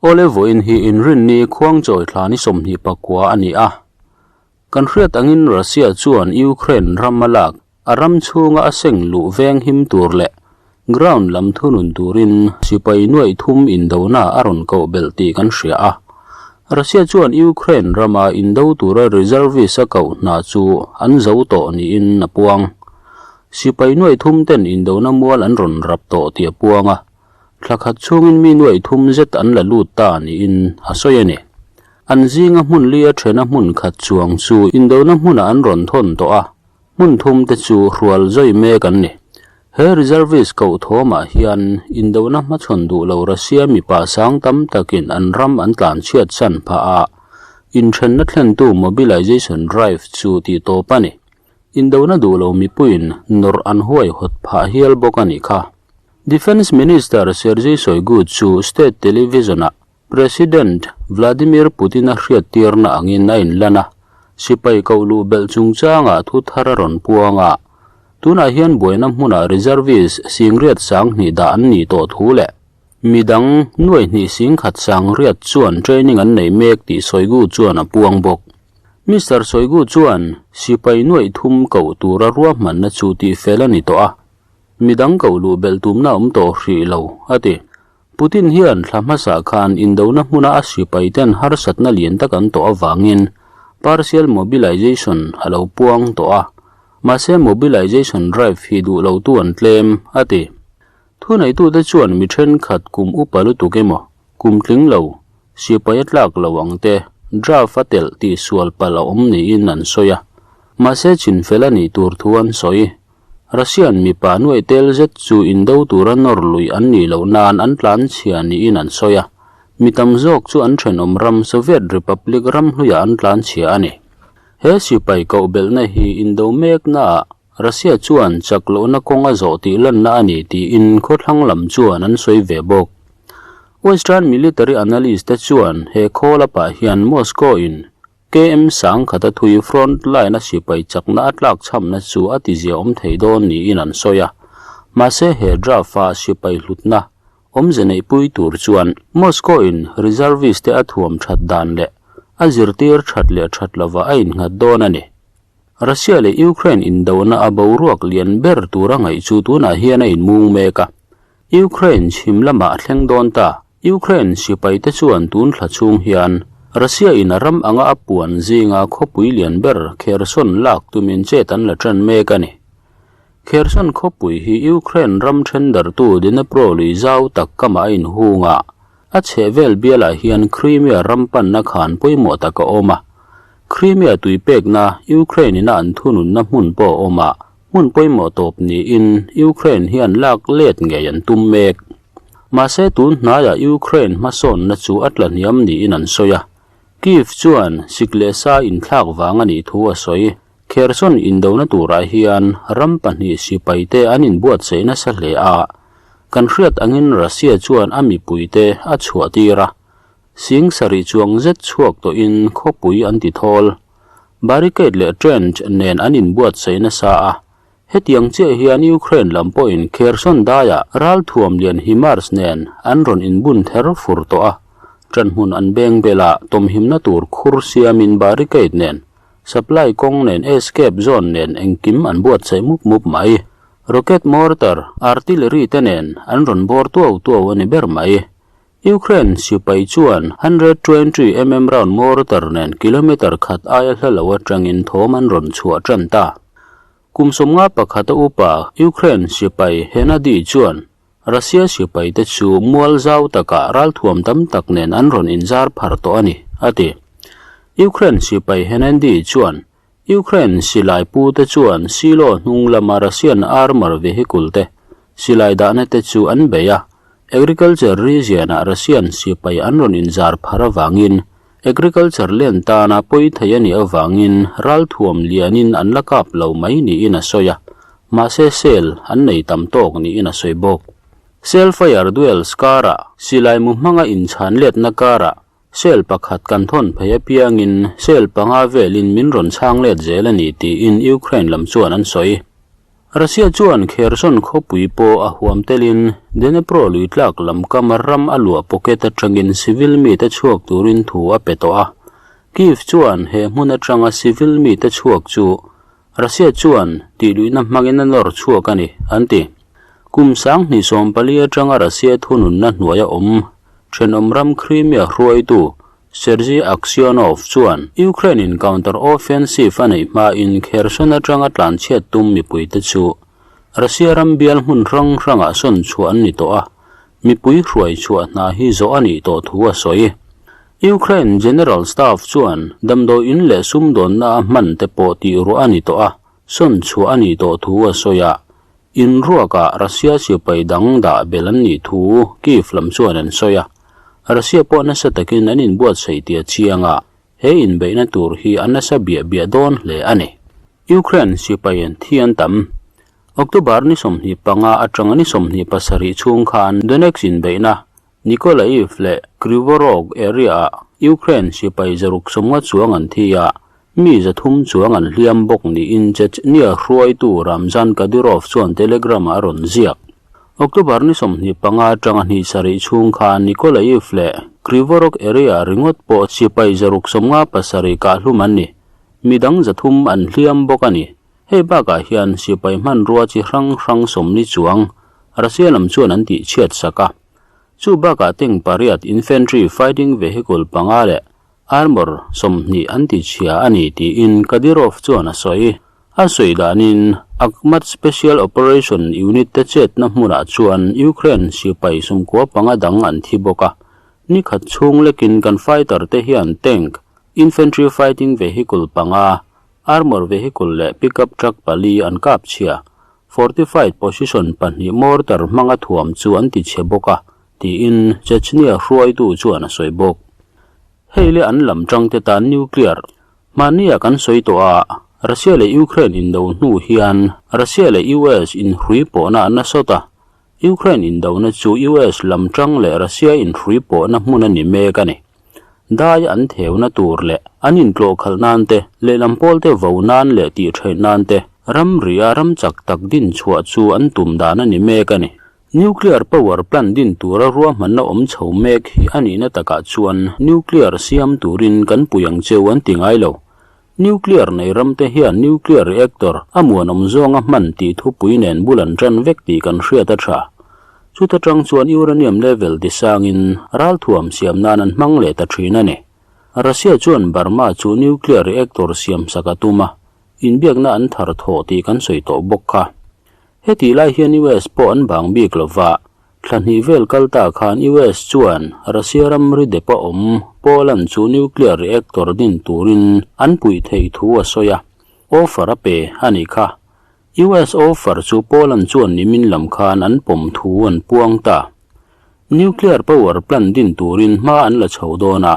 Awle vawiin hi Inrinni khuangchawi thla ni 29 a ni a. Kan hriat angin Russia chuan Ukraine ram a lak, a ram chhunga a seng luh veng him tur leh ground lam thunun turin sipai nuaih thum indona a rawn koh belh tih kan hria a. Russia chuan Ukraine rama indo tura reservist a koh hna chu an zo tawh niin a puang. Sipai nuaih thum ten indona mual an rawn rap tawh tih a puang a. Thla khat chhungin mi nuaih thum zet an la lut ta niin a sawi a ni. An zinga hmun li a thena hmun khat chuang chu indona hmunah an rawn thawn tawh a, hmun thum te chu hrual zawi mek an ni. He reservist koh thawmah hian indona hmachhawn duh lo Russia mipa sang tam takin an ram an tlan chhiat san phah a, inthenna thlentu mobilization drive chu tih tawp a ni. Indona duh lo mipuiin nawrh an huaihawt phah hial bawk a nih kha. Defence Minister Sergei Shoigu chu state television-ah President Vladimir Putin-a hriattirna angin a inlan a, sipai koh luh belh chungchangah thu thar a rawn puang a. Tunah hian buaina hmunah reservist singriat 2000 dah an nih tawh thu leh midang nuai hnih singkhat sangriat chuan training an nei mek tih Shoigu chuan a puang bawk. Mister Shoigu chuan sipai nuaih thum koh tura ruahmanna chu tihfel a ni tawh a. Midang koh luh belh tumna awm tawh hrih lo, a ti. Putin hian thla hmasa khan indona hmuna a sipaiten harsatna lian tak an tawh avangin partial mobilization a lo puang tawh a. Mahse mobilization drive hi duh lotu an tlem, a ti. Thuneitute chuan mi thenkhat kum upa lutuk emaw, kum tling lo, sipai a tlak lo ang te draft a telh tih sual palh a awm niin an sawi a. Mahse chinfel a nih tur thu an sawi. Russian mipa nuaih tel zet chu indo tura nawr luih an nih loh nan an tlan chhia niin an sawi a, mi tam zawk chu an thenawm ram Soviet Republic ram hluiah an tlan chhia a ni. He sipai koh belhna hi indo meknaah Russia chuan chak lohna kawng a zawh tih lanna a ni tiin khawthlang lam chuan an sawi ve bawk. Western military analyst te chuan he khawl a pah hian Moscow in KM sang khata thui front line a sipai chakna a tlak chhamna chu a tizia awm thei dawn niin an sawi a. Mahse he draft a sipai hlutna awmze neihpui tur chuan Moscow in reservist te a thuam that dan leh a zirtir that leh that lova a innghat dawn a ni. Russia leh Ukraine indona a boruak lian ber tura ngaih chu tunah hian a inmung mek a. Ukraine chhim lamah a thleng dawn ta. Ukraine sipaite chuan tun thla chhung hian Russia in a ram anga a puan zinga khawpui lian ber Kherson lak tumin chet an la tan mek a ni. Kherson khawpui hi Ukraine ram thendartu Dnipro lui zau tak kamah a inhung a, a chhehvel bialah hian Crimea ram panna khan pawimawh tak a awm a. Crimea tui pekna Ukraine ina an thununna hmun pawh a awm a, Hmun pawimawh tawp niin Ukraine hian lak let ngei an tum mek. Mahse tun hnaiah Ukraine hmasawnna chu a tla hniam niin an sawi a. Kyiv chuan sik leh sa inthlak vang a nih thu a sawi. Kherson indona turah hian ram pahnih sipaite an inbuatsaih nasa hle a. Kan hriat angin Russia chuan a mipuite a chhuahtir a. Sing sarih chuang zet chhuak tawhin khawpui an ti thawl. Barricade leh trench nen an inbuatsaih nasa a, hetiang chiah hian Ukraine lam pawhin Kherson daiah ralthuam lian HIMARS nen an rawn inbun ther fur tawh a, ṭanhmun an beng bela tawmhimna tur khur siamin barricade nen, supply kawng nen escape zone nen engkim an buatsaih mup mup mai. Rocket mortar, artillery te nen an rawn bawr tuau tuau a ni ber mai. Ukraine sipai chuan 120 mm round mortar nen kilometre khat aia hla lo atangin thawm an rawn chhuah tan ta. Kum 51 a upa Ukraine sipai Hennady chuan Russia sipaite chu mual zau takah ralthuam tam tak nen an rawn inzar phar tawh a ni, a ti. Ukraine sipai Hennady chuan Ukraine silai pute chuan silo hnung lama Russian armour vehicle te silai dahna te chu an bei a, agriculture region-ah Russian sipai an rawn inzar phar avangin agriculture land tana pawi thei a nih avangin ralthuam lianin an la kap lo mai niin a sawi a, mahse sel an nei tam tawk niin a sawi bawk. Sel fire duels karah silai mu hmanga inchhan letna karah Cell pakhat kan thawn phei apiangin cell panga velin min rawn chhang let zel a ni tiin Ukraine lam chuan an sawi. Russia chuan Kherson khawpui pawh a huam telin Dnipro lui tlak lam kama ram a luah pocket atangin civil mite chhuak turin thu a pe tawh a. Kyiv chuan he hmun atanga civil mite chhuak chu Russia chuan tihluihna hmangin a nawr chhuak a ni, an ti. Kum 2024 atanga Russia thununna hnuaia awm thenawm ram Crimea hruaitu Sergei Aksyonov chuan Ukraine-in counter-offensive a neih hmain Kherson atanga tlanchhiat tum mipuite chu Russia ram bial hmun hrang hrangah sawn chhuah an ni tawh a, mipui hruai chhuah hna hi zawh a nih tawh thu a sawi. Ukraine General Staff chuan damdawi in leh sumdawnna a hman te pawh tih ruah a ni tawh a, sawn chhuah a nih tawh thu a sawi a, inruakah Russia sipai dang dah belh an nih thu Kyiv lam chuan an sawi a. Russia pawh nasa takin an inbuatsaih tih a chiang a, he inbeihna tur hi a nasa biah biah dawn hle a ni. Ukraine sipai thi an tam. October ni 25 atanga ni 27 chhung khan Donetsk inbeihna Nikolaev leh Krivorog area-ah Ukraine sipai 650 chuang an thi a, mi 300 chuang an hliam bawk niin Chechnya hruaitu Ramzan Kadyrov chuan Telegram-ah a rawn ziak. October ni 25 atanga hnih sarih chhung khan Nikolaev leh Krivorog area ringawt pawh sipai 657 kahhlum an ni. Midang 300 an hliam bawk a ni. Hei bakah hian sipai hmanrua chi hrang hrang 40 chuang Russia lam chuan an tihchhiat sak a. Chu bakah tank pariat, infantry fighting vehicle panga leh Armor 20 an ti chhia a ni tiin Kadyrov chuan a sawi. A sawi danin Akhmat Special Operation Unit te chetna hmunah chuan Ukraine sipai 95 dang an thi bawk a. Ni khat chhung lekin kan fighter te hian tank, infantry fighting vehicle panga, armor vehicle leh pickup truck pali an kap chhia. Fortified position pahnih mortar hmanga thuam chu an ti chhe bawk a. Tiin Chechnya hruaitu chuan a sawi bawk. Hei le an lam tangte tan nuclear hmahnia kan sawi tawh a, Russia leh Ukraine indo hnu hian Russia leh US inhrui pawhna an la sawt a, Ukraine indona chu US lam tang leh Russia inhrui pawhna hmun a ni mek a ni. Dai an theuna tur leh an intlawh khalh nan te, lehlam pawlte vo nan leh tihtheih nan te ramria ram chak tak din chhuah chu an tum dan a ni mek a ni. Nuclear power plant din tura ruahmanna awm chho mek hi a nihna takah chuan nuclear siam turin kan pui ang cheu an ti ngai lo. Nuclear nei ramte hian nuclear reactor a muanawm zawnga hman tih thupui nen bul an tan vek tih kan hriat a tha. Chuta tang chuan uranium level tisangin ralthuam siam nan an hmang leh ta thin a ni. Russia chuan Burma chu nuclear reactor siam sak a tum a, inbiakna an thar thawh tih kan sawi tawh bawk kha. Hetih lai hian US pawh an bang bik lo va, thla hnih vel kal ta khan US chuan Russia ramri depa awm Poland chu nuclear reactor din turin an puih theih thu a sawi a, offer a pe a nih kha. US offer chu Poland chuan nimin lam khan an pawm thu an puang ta. Nuclear power plant din turin hma an la chho dawn a,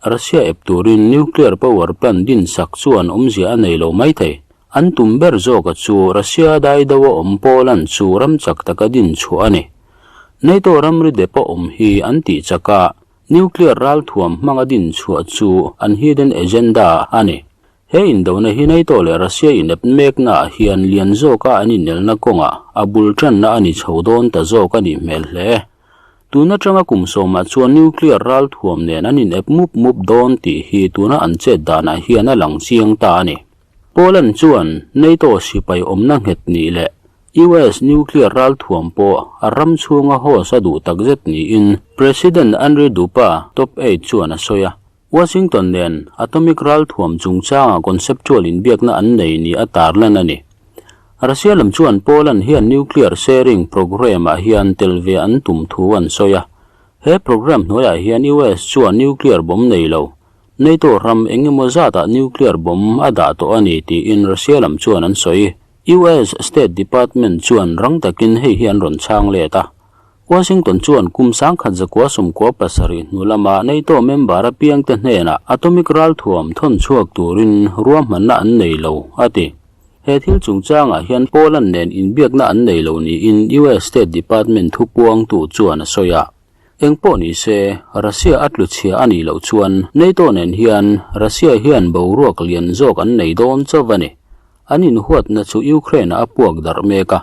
Russia ep turin nuclear power plant din sak chuan awmzia a nei lo mai thei. An tum ber zawka chu Russia daido a awm Poland chu ram chak taka din chhuah a ni. NATO ramri dep a awm hi an tih chak a, nuclear ralthuam hmanga din chhuah chu an hidden agenda a ni. He indona hi NATO leh Russia inep meknaah hian lian zawka an inelna kawngah a bul tanna a ni chho dawn ta zawk a nih hmel hle. Tun atanga kum sawmah chuan nuclear ralthuam nen an inep mup mup dawn tih hi tuna an chet danah hian a lang chiang ta a ni. Poland chuan NATO sipai awmna nghet nih leh US nuclear ralthuam pawh a ram chhunga host a duh takzet niin President Andrzej Duda top aide chuan a sawi a. Washington nen atomic ralthuam chungchanga conceptual inbiakna an nei ni a tarlan a ni. Russia lam chuan Poland hian nuclear sharing programme-ah hian tel ve an tum thu an sawi a. He programme hnuaiah hian US chuan nuclear bomb nei lo, NATO ram eng emaw zatah nuclear bomb a dah tawh a ni tiin Russia lam chuan an sawi. US State Department chuan rang takin hei hi an rawn chhang let a. Washington chuan kum 1997 hnu lama NATO member apiangte hnenah atomic ralthuam thawn chhuak turin ruahmanna an nei lo, a ti. He thil chungchangah hian Poland nen inbiakna an nei lo niin US State Department thupuangtu chuan a sawi a. Eng pawh ni se, Russia a tlu chhia a nih loh chuan NATO nen hian Russia hian boruak lian zawk an nei dawn chauh a ni. An inhuatna chu Ukraine-ah a puak darh mek a,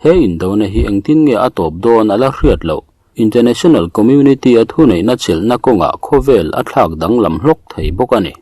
he indona hi engtin nge a tawp dawn a la hriat loh. International community a thuneihna chelhna kawngah khawvel a thlak danglam hlawk thei bawk a ni.